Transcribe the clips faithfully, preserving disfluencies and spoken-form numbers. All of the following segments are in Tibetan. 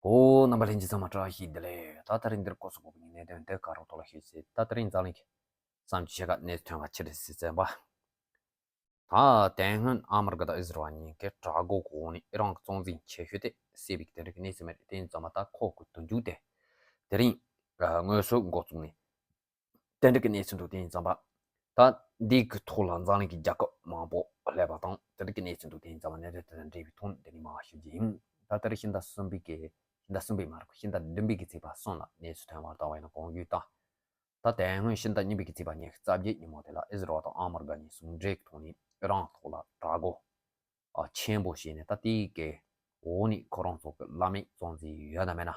ཨོ། རྣམ་པ་ལྷན་རྒྱས་ཚང་མ་བཀྲ་ཤིས་བདེ་ལེགས། ད་ད་རིང་འདིར་སྐོར་སོགས་པའི་གནད་དོན་དེ་ག་རོ་ཐོག་ལ་ཤེས་ཚེ། ད་ད་རིང་འཛམ་གླིང་གི་བསམ་སྤྱོད་ཆེ་ཁག་གནས་ཚུལ་ཐོན་པ་ཕྱི་དྲིལ་སྲིད་བཙན་པ། ད་དེ་སྔོན་ཨ་མི་རི་ཀ་དང་ཨི་ཟི་རལ་གཉིས་ཀས་དྲག་རྒོལ་འོག་ནས་ཨི་རན་གྱི་གཙོ་འཛིན་ཆེ་ཤོས་དེ་བསད་པའི་དེ་འདྲ་གི་གནས་ཚུལ་མེད། དེ་ཡིན་ཙང་མ་ད་ཁོ་གི་དུས་མཇུག་དེ་དེ་རིང་དངོས་སུ་འགོ་བཙུགས་ནས། དེ་འདྲ་གི་གནས་ཚུལ་འདུག་དེ་ཡིན་ཙང་པ། ད་འདི་གི་ཐོག་ལ་འཛམ་གླིང་གི་རྒྱལ་ཁབ་མང་པོ་སླེབས་པ་དང་། དེ་འདྲ་གི་གནས་ཚུལ་འདུག་དེ་ཡིན་ཙང་པ། གནད་དོན་དེ་དང་འབྲེལ་བའི་ཐོག་ནས་དེ་ནས་མར་ཞུ་རྒྱུ་ཡིན། ད་ལྟར་ཕྱི་ཟླ་གསུམ་པའི་གི་ཕྱི་ཟླ་གསུམ་པའི་མ་རེད། ཕྱི་ཟླ་བདུན་པའི་གི་ཚེས་པ་གསུམ་ལ་གནས་ཚུལ་ཐོན་པར་བལྟ་བ་ཡིན་ན། གོང་ཞུས་ལྟར། ད་དེ་སྔོན་ཕྱི་ཟླ་གཉིས་པའི་གི་ཚེས་པ་ཉི་ཤུ་རྩ་བརྒྱད་ཉིན་མོ་དེ་ལ་ཨི་ཟི་རལ་དང་ཨ་མི་རི་ཀ་གཉིས་ཟུང་འབྲེལ་གྱི་ཐོག་ནས་ཨི་རན་ཐོག་ལ་དྲག་རྒོལ་ཨ་ཆེན་པོ་བྱས་ནས། ད་དེའི་གི་འོག་ནས་ཁོ་རང་ཚོ་གི་བླ་མའི་གཙོ་འཛིན་ཡོད་ན་མེད་ན།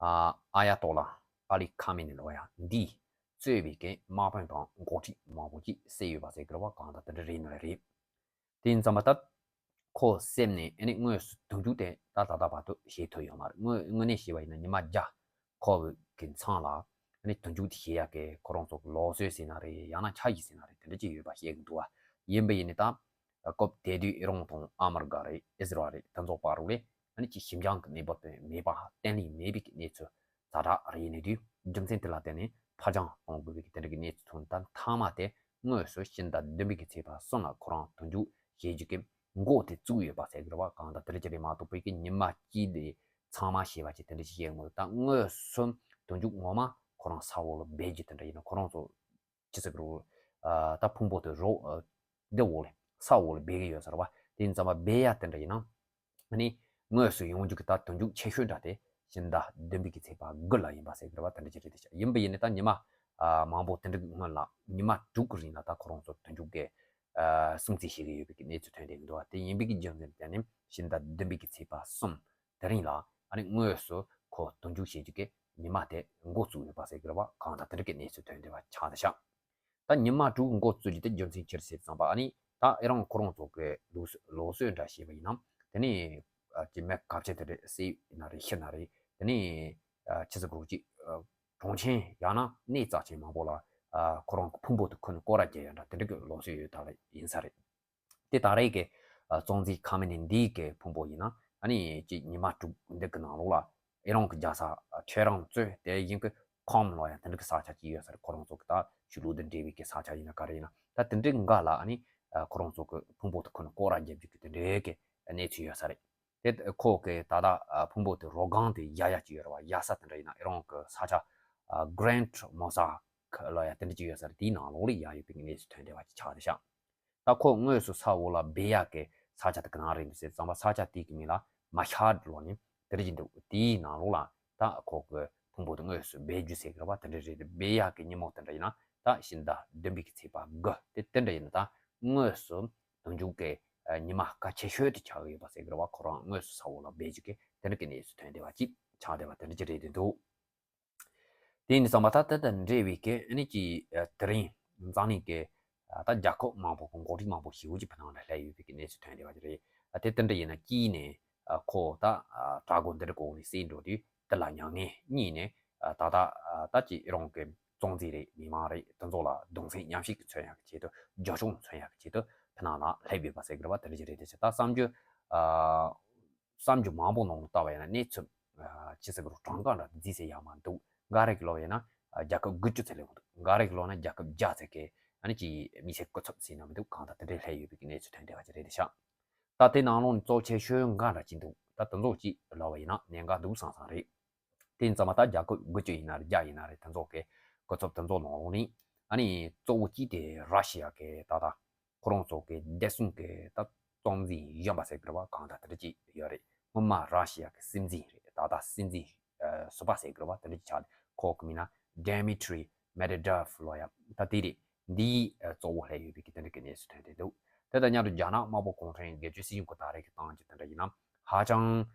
ཨ་ཨ་ཡ་ཏོ་ལ་ཨ་ལི་ཁ་མེ་ནི་ལོ་ཡ་འདིས་གཙོས་པའི་གི་དམག་དཔོན་དང་འགོ་ཁྲིད་མང་པོ་ཅིག་བསད་ཡོད་པ་ཟེར་གི་རེད་པ། གང་ལྟར་དེ་འདྲ་རེད་ནི་རེད། དེ་ཡིན་ཙང་མ་ད་ཁོ་བསད་ནས་ཨ་ནི་དངོས་སུ་དུས་མཇུག་དེ་ད་ད་ལྟ་བར་དུ་ཤེས་ཐུབ་ཡོད་མ་རེད། དངོས་དངོས་གནས་བཤད་པ་ཡིན་ན་ཉི་མ་བརྒྱ་འཁོར་བའི་གི་མཚམས་ལ་ཨ་ནི་དུས་མཇུག་དེ་ཤེས་ཡག་གི་ཁོ་རང་ཚོ་གི་ལུགས་སྲོལ་ཟེར་ན་རེད། ཡང་ན་འཆར་གཞི་ཟེར་ན་རེད། དེ་འདྲ་ཅིག་ཡོད་པ་བཤད་གི་འདུག་བ། ཡིན་པ་ཡིན་ནི་ད་སྐབས་དེ་དུས་ཨི་རན་དང་ཨ་མི་རི་ཀ་རེད། ཨི་ཟི་རལ་རེད། དེ་ཚོ་བར་ལ་ཨ་ནི་ཅིག་ཞི་འཇམ་གྱི་གནས་བབ་དེ་མེད་པ། བརྟན་ལྷིང་མེད་པའི་གནས་ཚུལ་ཛ་དྲག་རེད། ཡིན་ནི་དུས་རྒྱུ་མཚན་དེ་ལ་བརྟེན་ནས་ཕར་འགྱངས་གཏོང་དགོས་པའི་དེ་འདྲ་གི་གནས་ཚུལ་ཐོན། ད་མཐའ་མ་དེ་དངོས་སུ་ཕྱི་ཟླ་བདུན་པའི་གི་ཚེས་པ་གསུམ་ལ་ཁོ་རང་དུས་མཇུག་བྱེད་རྒྱུ་གི་འགོ་དེ་བཙུགས་ཡོད་པ་ཟེར་གི་རེད་པ། གང་ལྟར་དེ་འདྲ་ཅིག་རེད་མ་གཏོགས་པའི་གི་ཉི་མ་གཅིག་དེ་ཚང་མ་བྱས་པ་ཅིག་དེ་འདྲ་ཅིག་བཤད་མི་འདུག་ད་དངོས་སུ་དུས་མཇུག་ངོ་མ་ཁོ་རང་ས་འོག་ལ་སྦས་རྒྱུ་དེ་འདྲ་ཡིན་ན། ཁོ་རང་ཚོ་ཅི་ཟེར་གི་རེད། ཨ་ད་ཕུང་པོ་དེ་རོ་ཨ་འདི་འོག་ལ་ས་འོག་ལ་སྦས་གི་ཡོད་ས་རེད་པ། དེ་ཡིན་ཙང་མ་སྦས་ཡ་དེ་འདྲ་ཡིན་ན། ཨ་ནི་དངོས་སུ་ཡོང་རྒྱུ་གི་ད་དུས་མཇུག་ཆེ་ཤོས་འདྲ་དེ་ཕྱི་ཟླ་བདུན་པའི་གི་ཚེས་པ་དགུ་ལ་ཡིན་པ་ཟེར་གི་རེད་པ། དེ་འདྲ་ཅིག་རེད་དེ་ཤག་ཡིན་པ་ཡིན་ནི་ད་ཉི་མ་ཨ་མང་པོ་དེ་འདྲ་གི་སྔོན་ལ་ཉི་མ་དྲུག་གི་རིང་ལ་ད་ཁོ་རང་ཚོ་དུས་མཇུག་གི་ཨ་སྲུང་བརྩི་བྱེད་གི་ཡོད་པའི་གི་གནས་ཚུལ་ཐོན་བསྡད་གི་འདུག་བ། དེ་ཡིན་པའི་གི་རྒྱུ་མཚན་དེ་ནི་ཕྱི་ཟླ་བདུན་པའི་གི་ཚེས་པ་གསུམ་དེ་རིང་ལ་ཨ་ནི་དངོས་སུ་ཁོ་དུས་མཇུག་བྱེད་རྒྱུ་གི་ཉི་མ་དེ་འགོ་བཙུགས་ཡོད་པ་ཟེར་གི་རེད་པ། གང་ལྟར་དེ་འདྲ་གི་གནས་ཚུལ་ཐོན་བསྡད་པ་ཆགས་བསྡད་ཤག་ད་ཉི་མ་དྲུག་འགོ་བཙུགས་རྒྱུ་དེ་རྒྱུ་མཚན་ཅི་རེད་ཟེར་ཙང་པ། ཨ་ནི་ད་ཨི་རན་ཁོ་རང་ཚོ་གི་ལུགས་སྲོལ་ལུགས་སྲོལ་འདྲ་བྱས་པ་ཡིན་ན། དེ་ནས་ཨ་ཅིག་མི་ག་ཚད་དེ་རེད། སྲིད་ཡིན་ན་རེད། ཤི་ན་རེད། དེ་ནས་ཨ་ཆི་ཟེར་དགོས་རེད། ཅིག་ཨ་གྲོང་ཆེན་ཡང་ན་གནས་རྩ་ཆེན་མང་པོ་ལ་ཨ་ཁོ་རང་གི་ཕུང་པོ་དེ་ཁུར་ནས་སྐོར་ར་རྒྱག་ཡ་འདྲ་དེ་འདྲ་གི་ལུགས་སྲོལ་ཡོད་ད་ལ་ཡིན་ས་རེད། དེ་ད་རེས་ཀྱི་ཨ་གཙོ་འཛིན་ཁ་མེ་ནི་འདིའི་གི་ཕུང་པོ་ཡིན་ན། ཨ་ནི་ཅིག་ཉི་མ་དྲུག་འདི་གི་ནང་ལོགས་ལ་ཨི་རན་གྱི་རྒྱལ་ས་ཨ་ཁྲེ་རང་གཙོས་དེ་བཞིན་གྱི་ཁོམ་ལོ་ཡ་དེ་འདྲ་གི་ས་ཆ་ཅིག་ཡོད་ས་རེད། ཁོ་རང་ཚོ་གི་ད་ཆོས་ལུགས་དང་འབྲེལ་བའི་གི་ས་ཆ་ཡིན་ན་ག་རེ་ཡིན་ན། ད་དེ་འདྲའི་འགའ་ལ་ཨ་ནི་ཨ་ཁོ་རང་ཚོ་གི་ཕུང་པོ་དེ་ཁུར་ནས་སྐོར་ར་རྒྱབ་རྒྱུ་གི་དེ་འདྲའི་གི་གནས་ཚུལ་ཡོད་ས་རེད། དེ་ཁོ་གི་ད་ལྟ་ཨ་ཕུང་པོ་དེ་རོ་སྒང་དེ་ཡ་ཡ་ཅིག་ཡོད་རེད་བ། ཡ་ས་དེ་འདྲ་ཡིན་ན་ཨི་རན་གྱི་ས་ཆ་ཨ་གྷ་རན་ཌི་མོ་ས་ཁ་ལོ་ཡ་དེ་འདྲ་ཅིག་ཡོད་ས་རེད། དེའི་ནང་ལོགས་ལ་ཡ་ཡོད་པའི་གནས་ཚུལ་ཐོན་བསྡད་པ་ཅིག་ཆགས་བསྡད་ཤག་ད་ཁོ་དངོས་སུ་ས་འོག་ལ་སྦས་ཡག་གི་ས་ཆ་དེ་ག་ན་རེད་འདུག་ཟེར་ཙང་པ། ས་ཆ་དེ་གི་མིང་ལ་མ་ཤཱད་ལོ་ནི་དེ་རེད་ཀྱི་འདུག་དེའི་ནང་ལོགས་ལ་ད་ཁོ་གི་ཕུང་པོ་དེ་དངོས་སུ་སྦས་རྒྱུ་ཟེར་གི་རེད་བ། དེ་འདྲ་རེད། སྦས་ཡག་གི་ཉིན་མོ་དེ་འདྲ་ཡིན་ན་ད་ཕྱི་ཟླ་བདུན་པའི་གི་ཚེས་པ་དགུ་དེ་དེ་འདྲ་ཡིན་ན། ད་དངོས་སུ་དུས་མཇུག་གི་ཨ་ཉི་མ་གལ་ཆེ་ཤོས་དེ་ཆགས་ཀྱི་ཡོད་པ་ཟེར་གི་རེད་བ། ཁོ་རང་དངོས་སུ་ས་འོག་ལ་སྦས་རྒྱུ་གི་དེ་འདྲ་གི་གནས་ཚུལ་ཐོན་བསྡད་པ་ཅིག་ཆགས་བསྡད་པ་དེ་འདྲ་ཅིག་རེད་འདུག་དེ་ཡིན་ཙང་མ་ད་དེ་དང་འབྲེལ་བའི་གི་ཨ་ནི་ཅིག་ཨ་དེ་རིང་འཛམ་གླིང་གི་ཨ་ད་རྒྱལ་ཁབ་མང་པོ་གི་འགོ་ཁྲིད་མང་པོ་ཞེ་པོ་ཅིག་བོད་ནང་ལ་སླེབས་ཡོད་པའི་གི་གནས་ཚུལ་ཐོན་བསྡད་པ་ཅིག་རེད། ཨ་དེ་དེ་འདྲ་ཡིན་ན་དཀྱིལ་ནས་ཨ་ཁོ་ད་ཨ་དྲག་རྒོལ་འདི་འདྲ་གི་འོག་ནས་བསད་འགྲོ་དུས་དེ་ལ་མྱ་ངན། གཉིས་ནས་ཨ་ད་ད་ཨ་ད་ཅིག་ཨི་རན་གི་གཙོ་འཛིན་རེད། མི་མང་རེད། དེ་ཚོ་ལ་གདུང་སེམས་མཉམ་སྐྱེད་ཀྱི་མཚོན་ཡག་གི་ཆེད་དུ། རྒྱབ་སྐྱོར་མཚོན་ཡག་གི་ཆེད་དུ་བོད་ནང་ལ་སླེབས་ཡོད་པ་ཟེར་གི་རེད་བ། དེ་འདྲ་ཅིག་རེད་དེ་ཆ། ད་གསར་འགྱུར་ཨ་གསར་འགྱུར་མང་པོ་ནང་ལ་ལྟ་བ་ཡིན་ན་གནས་ཚུལ་ཨ་ཅི་ཟེར་གི་རེད། གྲངས་ཀ་འདྲ་བརྫིས་ཟེར་ཡག་མ་འདུག་འགའ་རེ་གི་ལབ་ཡིན་ན་ཨ་རྒྱལ་ཁབ་དགུ་བཅུ་ཚུད་ལས་མི་འདུག་འགའ་རེ་གི་ལབ་ན་རྒྱལ་ཁབ་བརྒྱ་ཚུད་ཀྱི་ཨ་ནི་ཅིག་མི་སེར་སྐུ་ཚབ་ཟེར་ན་མི་འདུག་གང་ལྟར་དེ་འདྲས་སླེབས་ཡོད་པའི་གནས་ཚུལ་ཐོན་བསྡད་པ་ཅིག་རེད་དེ་ཤག་ད་དེ་ནང་ལོགས་ནས་གཙོ་ཆེ་ཤོས་འགའ་འདྲ་ཅིག་འདུག་ད་དེ་ཚོ་ཅིག་ལབ་པ་ཡིན་ན་གནད་འགག་འདུག་བསམ་བསམ་རེད། དེ་ཡིན་ཙང་མ་ད་རྒྱལ་ཁབ་དགུ་བཅུ་ཡིན་ན་རེད། བརྒྱ་ཡིན་ན་རེད། དེ་ཚོ་གི་སྐུ་ཚབ་དེ་ཚོ་ནང་ལོགས་ནས་ཨ་ནི་གཙོ་བོ་གཅིག་དེ་ར་ཤི་ཡ་གི་ད་ལྟ་ཁོ་རང་ཚོ་གི་བདེ་སྲུང་གི་ད་གཙོ་འཛིན་གཞོན་པ་ཟེར་གི་རེད་བ། གང་ལྟར་དེ་འདྲ་ཅིག་ཡོད་རེད། སྔོན་མ་ར་ཤི་ཡ་གི་སྲིད་འཛིན་རེད། ད་ལྟ་སྲིད་འཛིན་ཨ་ཟུར་པ་ཟེར་གི་རེད་བ། དེ་འདྲ་ཅིག་ཆགས་ཏེ། ཁོ་གི་མིང་ན་Dmitry Medvedev་ལོ་ཡ་ད་དེ་རེད། འདིའི་ཨ་གཙོ་བོ་སླེབས་ཡོད་པའི་གི་དེ་འདྲ་གི་གནས་ཚུལ་ཐོན་བསྡད་འདུག་དེ་དང་མཉམ་དུ་རྒྱ་ནག་དམར་པོ་གུང་ཁྲན་སྒེར་གཅོད་སྲིད་གཞུང་གི་ད་རེས་ཀྱི་སྟངས་ཀྱི་དེ་འདྲ་ཡིན་ན་ཧ་ཅང་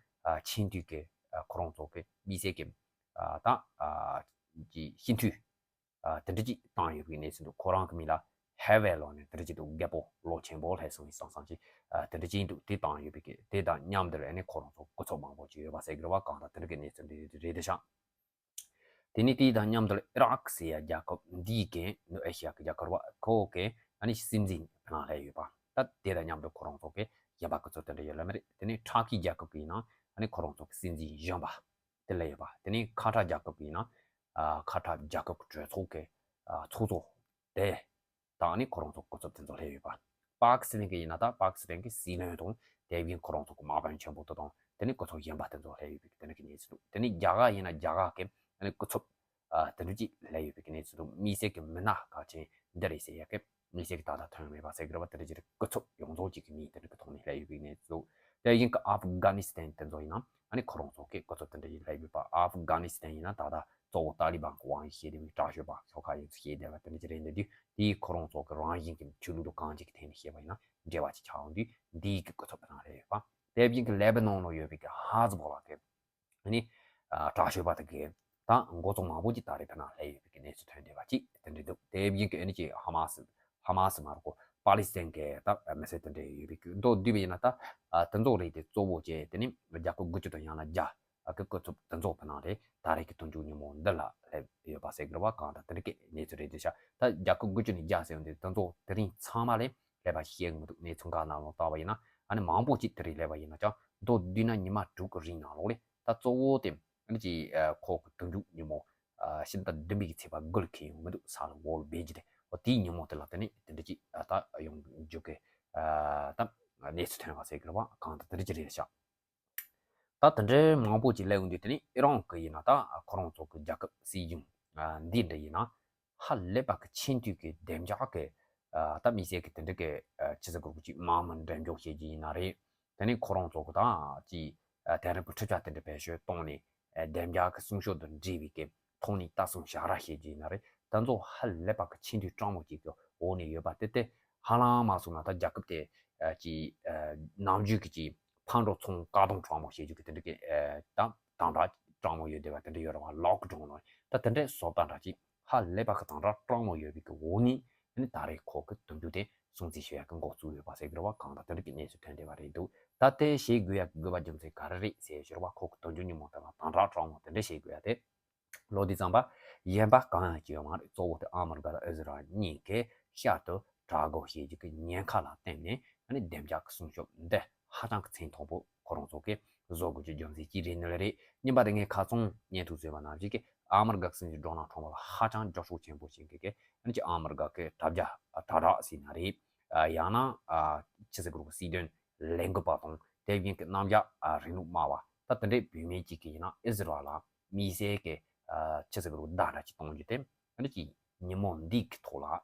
ཨ་ཆེ་མཐོའི་གི་ཨ་ཁོ་རང་ཚོ་གི་མི་སེར་གི་ཨ་ད་ཨ་ཀྱི་སྤྱི་འཐུས་ཨ་དེ་འདྲ་ཅིག་བཏང་ཡོད་པའི་གནས་ཚུལ་འདུག་ཁོ་རང་གི་མིང་ལ་ཧེ་ཝེ་ལོ་ནས་དེ་འདྲ་ཅིག་འདུག་རྒད་པོ་ལོ་ཆེན་པོ་སླེབས་སོང་བའི་བསམ་བསམ་ཅིག་ཨ་དེ་འདྲ་ཅིག་འདུག་དེ་བཏང་ཡོད་པའི་གི་དེ་དང་མཉམ་དུ་ཨ་ནི་ཁོ་རང་ཚོ་སྐུ་ཚབ་མང་པོ་ཅིག་ཡོད་པ་ཟེར་གི་རེད་བ། གང་ལྟར་དེ་འདྲ་གི་གནས་ཚུལ་འདི་རེད་དེ་ཤག་དེ་ནས་དེའི་དང་མཉམ་དུ་ཨི་རག་ཟེར་ཡ་རྒྱལ་ཁབ་འདིའི་གི་ནུབ་ཨེ་ཤི་ཡ་གི་རྒྱལ་ཁབ་རེད་བ། ཁོ་གི་ཨ་ནི་སྲིད་འཛིན་བོད་ནང་སླེབས་ཡོད་པ། ད་དེ་དང་མཉམ་དུ་ཁོ་རང་ཚོ་གི་གཞན་པ་སྐུ་ཚབ་དེ་འདྲ་ཡོད་ལ་མ་རེད། དེ་ནས་ཊར་ཀི་རྒྱལ་ཁབ་ཀྱི་ནང་ ཨ་ནི་ཁོ་རང་ཚོ་གི་སྲིད་འཛིན་གཞོན་པ་དེ་སླེབས་ཡོད་པ། དེ་ནས་ཁ་ཐར་རྒྱལ་ཁབ་ཀྱི་ཡིན་ན་ཨ་ཁ་ཐར་རྒྱལ་ཁབ་ཀྱི་གྲོས་ཚོགས་ཀྱི་ཨ་ཚོགས་གཙོ་དེ་དང་ནི་ཁོ་རང་ཚོ་སྐུ་ཚབ་དེ་ཚོ་སླེབས་ཡོད་པ། པཱ་ཀི་སི་ཐན་གྱི་ཡིན་ན་ད་པཱ་ཀི་སི་ཐན་གྱི་སྲིད་བློན་དང་དེ་བཞིན་ཁོ་རང་ཚོ་གི་དམག་དཔོན་ཆེན་པོ་དེ་དང་དེ་ནི་སྐུ་ཚབ་གཞོན་པ་དེ་ཚོ་སླེབས་ཡོད་པའི་དེ་འདྲ་གི་གནས་ཚུལ་འདུག་དེ་ནི་རྒྱ་གར་ཡིན་ན་རྒྱ་གར་གྱི་ཨ་ནི་སྐུ་ཚབ་ཨ་དེ་འདྲ་ཅིག་སླེབས་ཡོད་པའི་གནས་ཚུལ་འདུག་དམིགས་བསལ་གྱི་མི་སྣ་གལ་ཆེན་འདི་རེད་ཟེར་ཡ་གི་དམིགས་བསལ་གྱི་ད་ལྟ་ཐོན་མེད་པ་ཟེར་གི་རེད་བ། དེ་འདྲ་ཅིག་སྐུ་ཚབ་ཡོངས་རྫོགས་ཅིག་གི་མིང་དེ་འདྲ་གི་ཐོག་ནས་སླེབས་ཡོད་པའི་གནས་ཚུལ་འདུག་དེ་བཞིན་གྱི་ཨབ་གྷ་ནི་སི་ཐན་དེ་ཚོ་ཡིན་ན་ཨ་ནི་ཁོ་རང་ཚོ་གི་སྐུ་ཚབ་དེ་འདྲ་ཡིན་སླེབས་ཡོད་པ། ཨབ་གྷ་ནི་སི་ཐན་ཡིན་ན་ད་ལྟ་གཙོ་བོ་ཏཱ་ལི་བན་གི་དབང་ཡིག་བཤད་བསྡད་པའི་དྲག་ཤོས་པ་ཤོག་ཁག་ཡིན་ཚུལ་བཤད་བསྡད་པ་དེ་འདྲ་ཅིག་རེད། འདི་དུས་དེའི་ཁོ་རང་ཚོ་གི་རང་བཞིན་གྱི་ཆོས་ལུགས་དང་གང་ཅིའི་ཐད་ནས་བཤད་པ་ཡིན་ན་འབྲེལ་བ་ཅིག་ཆགས་ཡོང་དུས་འདིའི་གི་སྐུ་ཚབ་དེ་རང་སླེབས་ཡོད་པ། དེ་བཞིན་གྱི་ལེ་བྷ་ནོན་ལ་ཡོད་པའི་གི་ཧ་ཛི་བྷོ་ལ་གི་ནི་ཨ་དྲག་ཤོས་པ་དེ་གི་ད་འགོ་གཙོ་མང་པོ་ཅིག་ད་རེས་ཕེབས་ན་སླེབས་ཡོད་པའི་གི་གནས་ཚུལ་ཐོན་བསྡད་པ་ཅིག་དེ་འདྲ་འདུག་དེ་བཞིན་གྱི་ཨ་ནི་ཅིག་ཧ་མ་སི་ཧ་མ་སི་མ་རེད་ཀོ་པ་ལི་སི་ཐན་གི་ད་མི་སེར་དེ་འདྲ་ཡོད་པའི་གི་མདོར་བསྡུས་པ་ཡིན་ན་ད་ཨ་དེ་ཚོ་རེད། དེ་གཙོ་བོ་བྱས་དེ་ནི་རྒྱལ་ཁབ་དགུ་བཅུ་དང་ཡང་ན་བརྒྱ་ཨ་གི་སྐུ་ཚབ་དེ་ཚོ་ཕེབས་ན་རེད། ད་རེས་ཀྱི་དོན་གཅོད་ཉིན་མོ་འདི་ལ་སླེབས་ཡོད་པ་ཟེར་གི་རེད་བ། གང་ལྟར་དེ་འདྲ་གི་གནས་ཚུལ་རེད། དེ་ཤ་ད་རྒྱལ་ཁབ་དགུ་བཅུ་ནས་བརྒྱ་ཟེར་ཡོང་དུས་དེ་ཚོ་དེ་རིང་ཚང་མ་ལས་སླེབས་པ་ཤེས་མི་འདུག་གནས་ཚུལ་འགའ་ནང་ལོགས་བལྟས་པ་ཡིན་ན་ཨ་ནི་མང་པོ་ཅིག་དེ་རིང་སླེབས་པ་ཡིན་ན་ཀྱང་མདོར་བསྡུས་ན་ཉི་མ་དྲུག་གི་རིང་ནང་ལོགས་ལས་ད་གཙོ་བོ་དེ་ཨ་ནི་ཅིག་ཨ་ཁོ་གི་དོན་གཅོད་ཉིན་མོ་ཨ་ཕྱི་ཟླ་བདུན་པའི་གི་ཚེས་པ་དགུ་ལ་འཁེལ་ཡོང་མི་འདུག་ས་ལ་འོལ་བེ་ཇི་དེ་འོ་དེའི་ཉིན་མོ་དེ་ལ་དེ་ནི་དེ་འདྲ་ཅིག་ཨ་ད་ཡོང་རྒྱུ་གི་ཨ་ད་གནས་ཚུལ་ཐོན་པ་ཟེར་གི་རེད་བ། གང་ལྟར་དེ་འདྲ་ཅིག་རེད་ཤག་ད་དེ་འདྲའི་མང་པོ་ཅིག་སླེབས་ཡོང་དུས་དེ་ནི་ཨི་རན་གྱི་ཡིན་ན་ད་ཁོ་རང་ཚོ་གི་རྒྱལ་ཁབ་སྲིད་གཞུང་ཨ་འདི་འདྲ་ཡིན་ན་ཧ་ལས་པ་གི་ཆེས་མཐོའི་གི་བདེ་འཇགས་གི་ཨ་ད་དམིགས་བསལ་གི་དེ་འདྲ་གི་ཨ་ཕྱི་སྲིད་གུ་རུ་ཅིག་དམག་མི་འགྲེམས་འཇོག་བྱེད་ཀྱི་ཡིན་ན་རེད། དེ་ནི་ཁོ་རང་ཚོ་གི་ད་ཅིག་ཨ་དེང་རབས་ཀྱི་འཕྲུལ་ཆ་དེ་འདྲ་བེད་སྤྱོད་བཏང་ནས་ཨ་བདེ་འཇགས་གི་སྲུང་སྐྱོབ་དང་འབྲེལ་བའི་གི་ཐོག་ནས་ལྟ་སྲུང་ཞབས་ར་བྱེད་ཀྱི་ཡིན་ན་རེད། ད་ཚོ་ཧ་ལས་པ་གི་ཆེས་མཐོའི་དྲང་མོ་ཅིག་གི་འོག་ནས་ཡོད་པ་དེ་དེ་ཧ་ལམ་མ་སོང་ན་ད་རྒྱལ་ཁབ་དེ་ཨ་ཅིག་ཨ་ནམ་རྒྱུན་གི་ཅིག་ཕར་འགྲོ་ཚུར་འགྲོ་བཀག་སྡོམ་དྲང་མོ་བྱེད་རྒྱུ་གི་དེ་འདྲ་གི་ཨ་ད་དམ་དྲག་དྲང་མོ་ཡོད་བསྡད་པ་དེ་འདྲ་ཡོད་རེད་བ། ལོག་ཌའོན་ལོ་ད་དེ་འདྲའི་བཟོ་ལྟ་འདྲ་ཅིག་ཧ་ལས་པ་གི་དམ་དྲག་དྲང་མོ་ཡོད་པའི་གི་འོག་ནས་ཨ་ནི་ད་རེས་ཁོ་གི་དོན་གཅོད་དེ་སྲུང་བརྩི་ཞུ་ཡག་གི་འགོ་བཙུགས་ཡོད་པ་ཟེར་གི་རེད་བ། གང་ལྟར་དེ་འདྲ་གི་གནས་ཚུལ་ཐོན་བསྡད་པ་རེད་འདུག་ད་དེ་བྱེད་དགོས་ཡག་གི་དགོས་པ་རྒྱུ་མཚན་ག་རེ་རེད་ཟེར་ཞུ་རེད་བ། ཁོ་གི་དོན་གཅོད་ཉིན་མོ་དེ་ལ་དམ་དྲག་དྲང་མོ་དེ་འདྲ་བྱེད་དགོས་ཡག་དེ། ལོ་འདི་ཙམ་པ་གཞན་པ་གང་ཡང་བྱས་ཡོད་མ་རེད། གཙོ་བོ་དེ་ཨ་མི་རི་ཀ་དང་ཨི་ཟི་རལ་གཉིས་ཀས་ཤར་དུ་དྲག་རྒོལ་བྱེད་རྒྱུ་གི་ཉེན་ཁ་ལ་བརྟེན་ནས་ཨ་ནི་བདེ་འཇགས་ཀྱི་སྲུང་སྐྱོབ་འདི་ཧ་ཅང་གི་ཚད་མཐོ་པོ་ཁོ་རང་ཚོ་གིས་བཟོ་དགོས་རྒྱུ་རྒྱུ་མཚན་གཅིག་རེད་ནི་ལ་རེད། གཉིས་པ་དེ་ངས་ཁ་ཚང་བརྙན་ཐུང་བཟོས་པ་ནང་བཞིན་གི་ཨ་མི་རི་ཀ་གི་སྲིད་འཛིན་ཌོ་ནལ་ཊམ་ལ་ཧ་ཅང་རྒྱབ་སྐྱོར་ཆེན་པོ་བྱེད་མཁན་གི་ཨ་ནི་ཅིག་ཨ་མི་རི་ཀ་གི་དྲ་རྒྱ་དྲ་གྲགས་ཟེར་ན་རེད། ཡང་ན་ཕྱི་སྲིད་གུ་རུ་གི་སྲིད་དོན་ལས་འགུལ་པ་དང་དེ་བཞིན་གི་རྣམ་གཞག་རིང་ལུགས་སྨྲ་བ་ད་དེ་འདྲའི་བུད་མེད་ཅིག་གིས་ཡིན་ན་ཨི་ཟི་རལ་ལ་དམིགས་བསལ་གྱི་ཨ་ཕྱི་སྲིད་གུ་རུ་བརྡ་འདྲ་ཅིག་གཏོང་རྒྱུ་དེ་ཨ་ནི་ཅིག་ཉིན་མོ་འདི་གི་ཐོག་ལ་ཨ་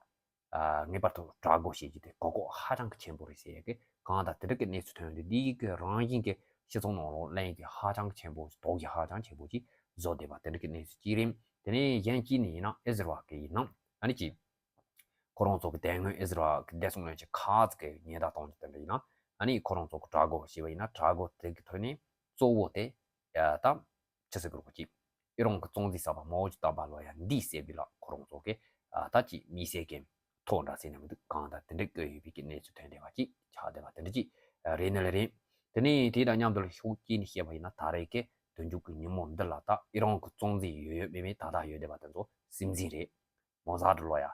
ངེས་པར་དུ་དྲག་རྒོལ་བྱེད་རྒྱུ་དེ་གོ་སྐབས་ཧ་ཅང་གི་ཆེན་པོ་རེད་ཟེར་ཡས་ཀྱི་གང་ལྟར་དེ་འདྲ་གི་གནས་ཚུལ་ཐོན་ཡོང་དུས་འདི་གི་རང་བཞིན་གྱི་སྤྱི་ཚོགས་ནང་ལོགས་གླེང་རྒྱུ་ཧ་ཅང་གི་ཆེན་པོ་དོགས་ཀྱི་ཧ་ཅང་ཆེན་པོ་ཅིག་བཟོ་བསྡད་པ་དེ་འདྲ་གི་གནས་ཚུལ་གཅིག་རེད། དེ་ནས་གཞན་གཅིག་ནས་ཡིན་ན་ཨི་ཟི་རལ་གི་ཡིན་ན་ཨ་ནི་ཅིག་ཁོ་རང་ཚོ་གི་དེ་སྔོན་ཨི་ཟི་རལ་གི་བདེ་སྲུང་བློན་ཆེན་ཁ་ཛི་གི་ཉེན་བརྡ་གཏོང་རྒྱུ་དེ་འདྲ་ཡིན་ན་ཨ་ནི་ཁོ་རང་ཚོ་གི་དྲག་རྒོལ་བྱས་པ་ཡིན་ན་དྲག་རྒོལ་དེ་གི་ཐོག་ནས་གཙོ་བོ་དེ་ད་ཕྱི་སྲིད་གུ་རུ་གཅིག་ཨི་རན་གི་གཙོ་འཛིན་གསར་པ་མའོ་ཇི་ཏམ་པ་ལོ་ཡ་འདི་ཟེར་བའི་ལ་ཁོ་རང་ཚོ་གི་ད་ཅིག་དམིགས་བསལ་གི་ཐོག་འདྲ་ཟེར་ན་མི་འདུག་གང་ལྟར་དེ་འདྲ་བཀོད་ཡོད་པའི་གི་གནས་ཚུལ་ཐོན་བསྡད་པ་ཅིག་ཆགས་བསྡད་པ་དེ་འདྲ་ཅིག་རེད་ནི་ལ་རེད། དེ་ནས་དེ་དང་མཉམ་དུ་ལ་ཕྱོགས་གཅིག་ནས་བཤད་པ་ཡིན་ན་ད་རེས་ཀྱི་དོན་འགྱུར་གྱི་ཉིན་མོ་འདི་ལ་ད་ཨི་རན་གྱི་གཙོ་འཛིན་ཡོད་ཡོད་མེད་མེད་ད་ལྟ་ཡོད་བསྡད་པ་དེ་ཚོ་སྲིད་འཛིན་རེད། མོ་ཟ་ཏུ་ལོ་ཡ།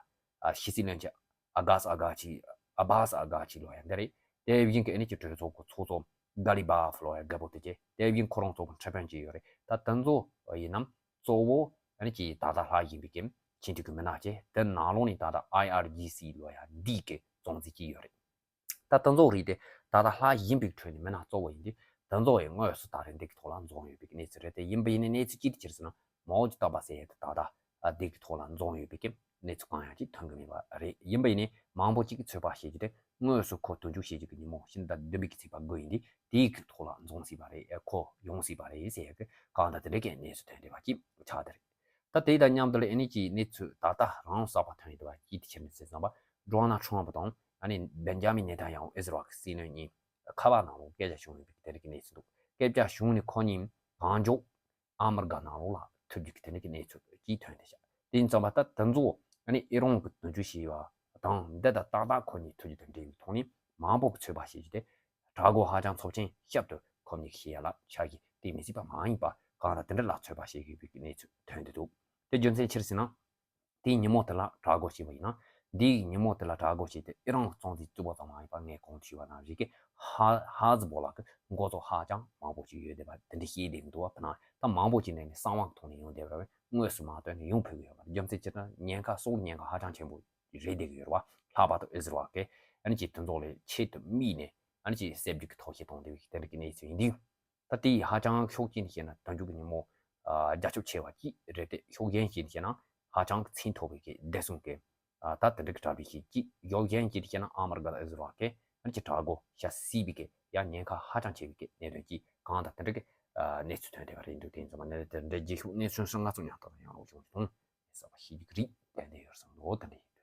ཕྱི་སྲིད་བློན་ཆེན་ཨ་གྷ་སི་ཨ་གྷ་ཆི། ཨ་བྷ་སི་ཨ་གྷ་ཆི་ལོ་ཡ་འདི་རེད། དེ་བཞིན་གྱི་ཨ་ནི་ཀྱི་གྲོས་ཚོགས་ཀྱི་ཚོགས་གཙོ་གྷ་ལི་བྷ་ཕ་ལོ་ཡ་རྒད་པོ་དེ་ཅེ་དེ་བཞིན་ཁོ་རང་ཚོ་གི་ཁྲི་དཔོན་ཅིག་ཡོད་རེད། ད་དེ་ཚོ་ཡིན་ནམ་གཙོ་བོ་ཨ་ནི་ཀྱི་ད་ལྟ་ལྷག་བཞིན་པའི་གི་ཆིན་ཐུ་གི་མི་སྣ་ཅེ་དེ་ནང་ལོགས་ནས་ད་ལྟ་ཨའི་ཨར་ཇི་སི་ལོ་ཡ་འདི་གི་གཙོ་འཛིན་ཅིག་ཡོད་རེད། ད་དེ་ཚོ་རིགས་དེ་ད་ལྟ་ལྷག་བཞིན་པའི་ཁྲོད་ནས་མི་སྣ་གཙོ་བོ་ཡིན་དུས་དེ་ཚོ་ཡི་དངོས་སུ་ད་རེས་འདི་གི་ཐོག་ལ་འཛོམས་ཡོད་པའི་གནས་ཚུལ་རེད། དེ་ཡིན་པ་ཡིན་ནའི་གནས་ཚུལ་ཅི་ཐད་ཕྱིར་ཟེར་ན་མའོ་ཇི་ཏམ་པ་ཟེར་ཡས་དེ་ད་ལྟ་འདི་གི་ཐོག་ལ་འཛོམས་ཡོད་པའི་གནས་ཚུལ་གང་ཡང་ཅིག་ཐོན་གི་མེད་པ་རེད། ཡིན་པ་ཡིན་ནའི་མང་པོ་ཅིག་གིས་ཚོད་དཔག་བྱེད་རྒྱུ་དེ་དངོས་སུ་ཁོ་དོན་འཁྱོལ་བྱེད་རྒྱུ་གི་ཉིན་མོ་ཕྱི་ཟླ་བདུན་པའི་གི་ཚེས་པ་དགུ་ཡིན་དུས་དེའི་གི་ཐོག་ལ་འཛོམས་སྲིད་པ་རེད། ཁོ་ཡོང་སྲིད་པ་རེད་ཟེར་ཡས་གི་གང་ལྟར་དེ་འདྲའི་གི་གནས་ཚུལ་ཐོན་བསྡད་པ་ཅིག་ཆགས་བསྡད་རེད། ད་དེ་དང་མཉམ་དུ་ལ་ཨ་ནི་ཀྱི་གནས་ཚུལ་ད་ལྟ་རང་གསར་པ་ཐོན་ཡོད་པ་ཅིག་དེ་ཕྱིར་ནས་ཟེར་ཙམ་པ་ཌོ་ནལ་ཊམ་པ་དང་ཨ་ནི་བེན་ཇ་མིན་ནེ་ཐན་ཡ་ཧུ་ཨི་ཟི་རལ་གྱི་སྲིད་བློན་གཉིས་ཁ་པར་ནང་ལ་སྐད་ཆ་བྱུང་ཡོད་པའི་དེ་རིགས་ཀྱི་གནས་ཚུལ་འདུག་སྐད་ཆ་བྱུང་ནས་ཁོ་གཉིས་གང་མགྱོགས་ཨ་མི་རི་ཀ་ནང་ལོགས་ལ་ཐུག་རྒྱུ་གི་དེ་འདྲ་གི་གནས་ཚུལ་ཅིག་ཐོན་བསྡད་ཤག་དེ་ཡིན་ཙམ་པ་ད་དེ་ཚོ་ཨ་ནི་ཨི་རན་གྱི་དོན་གཅོད་བྱས་པ་དང་འདི་དང་ཏག་ཏག་ཁོ་གཉིས་ཐུག་རྒྱུ་དང་འབྲེལ་བའི་ཐོག་ནས་མང་པོ་གི་ཚོད་དཔག་བྱེད་རྒྱུ་དེ་དྲག་རྒོལ་ཧ་ཅང་ཚབས་ཆེན་ཞིབ་ཏུ་ཁོ་གཉིས་ཀྱིས་བྱེད་ཡ་ལ་ཆགས་ཀྱི་དེ་མི་སྲིད་པ་མ་ཡིན་པ་གང་ལ་དེ་འདྲ་ལ་ཚོད་དཔག་བྱེད་དགོས་པའི་གནས་ཚུལ་ཐོན་བསྡད་འདུག་དེ་རྒྱུ་མཚན་ཅི་རེད་ཟེར་ན། དེའི་ཉིན་མོ་དེ་ལ་དྲག་རྒོལ་བྱས་པ་ཡིན་ན་ འདིའི་ཉིན་མོ་དེ་ལ་དྲག་རྒོལ་བྱས་ཏེ་ཨི་རན་གྱི་གཙང་རྩིས་བཙུགས་པ་ཙམ་མ་ཡིན་པར་ངས་གོང་དུ་ཞུས་པ་ནང་བཞིན་གྱི་ཧ་ཧ་ཟི་བོ་ལ་གི་འགོ་གཙོ་ཧ་ཅང་མང་པོ་ཅིག་ཡོད་བསྡད་པ་དེ་འདྲ་ཤེས་བསྡད་ཀྱི་འདུག་བ། དེ་ན་ད་མང་པོ་ཅིག་ནས་ནི་གསང་བ་གི་ཐོག་ནས་ཡོང་བསྡད་པ་རེད། དངོས་སུ་མ་བཏོན་ནས་ཡོང་ཕོད་ཀྱི་ཡོད་པ་རེད། རྒྱུ་མཚན་ཅི་ལྟར་ཉེན་ཁ་སྲོག་ཉེན་ཁ་ཧ་ཅང་ཆེན་པོ་རེད་བསྡད་ཀྱི་ཡོད་རེད་བ། ལྷག་པར་དུ་ཨི་ཟི་རལ་གྱིས་ཨ་ནི་ཅིག་དེ་ཚོ་ལ་ཆེད་དུ་དམིགས་ནས་ཨ་ནི་ཅིག་སེལ་རྒྱུ་གི་ཐབས་ཤེས་གཏོང་བསྡད་པའི་དེ་འདྲ་གི་གནས་ཚུལ་ཡིན་དུས། ད་དེ་ཡིས་ཧ་ཅང་ཕྱོགས་གཅིག་ནས་བཤད་ན་ད་མཇུག་གི་ཉིན་མོ་ཨ་རྒྱ་ཁྱབ་ཆེ་བ་ཅིག་རེད་དེ། ཕྱོགས་གཞན་ཞིག་ནས་བཤད་ན་ཧ་ཅང་ཚད་མཐོ་བའི་གི་བདེ་སྲུང་གི་ཨ་ད་དེ་འདྲ་གི་གྲ་སྒྲིག་ཞིག་ཅིག་ཕྱོགས་གཞན་ཞིག་ནས་བཤད་ན་ཨ་མ་རི་ཀ་དང་ཨི་ཟི་རལ་གྱི་ཨ་ནི་ཅིག་དྲག་རྒོལ་བྱ་སྲིད་པའི་གི་ཡ་ཉེན་ཁ་ཧ་ཅང་ཆེ་བའི་གི་གནད་དོན་ཅིག་གང་དང་དེ་འདྲ་གི་ཨ་གནས་ཚུལ་ཐོན་བསྡད་པ་རེད་འདུག་དེ་ཡིན་ཙང་མ་གནད་དོན་དེ་འདྲ་རྗེས་ཤུལ་གནས་ཚུལ་སོགས་ང་ཚོ་མཉམ་དུ་ཡང་རོགས་བྱུང་སོང་། གསར་པ་ཤེས་རྒྱུ་གི་རིགས་ཏན་ཏན་ཡོད་བསམ་འདུག་དེ་འདྲ་ཡིན།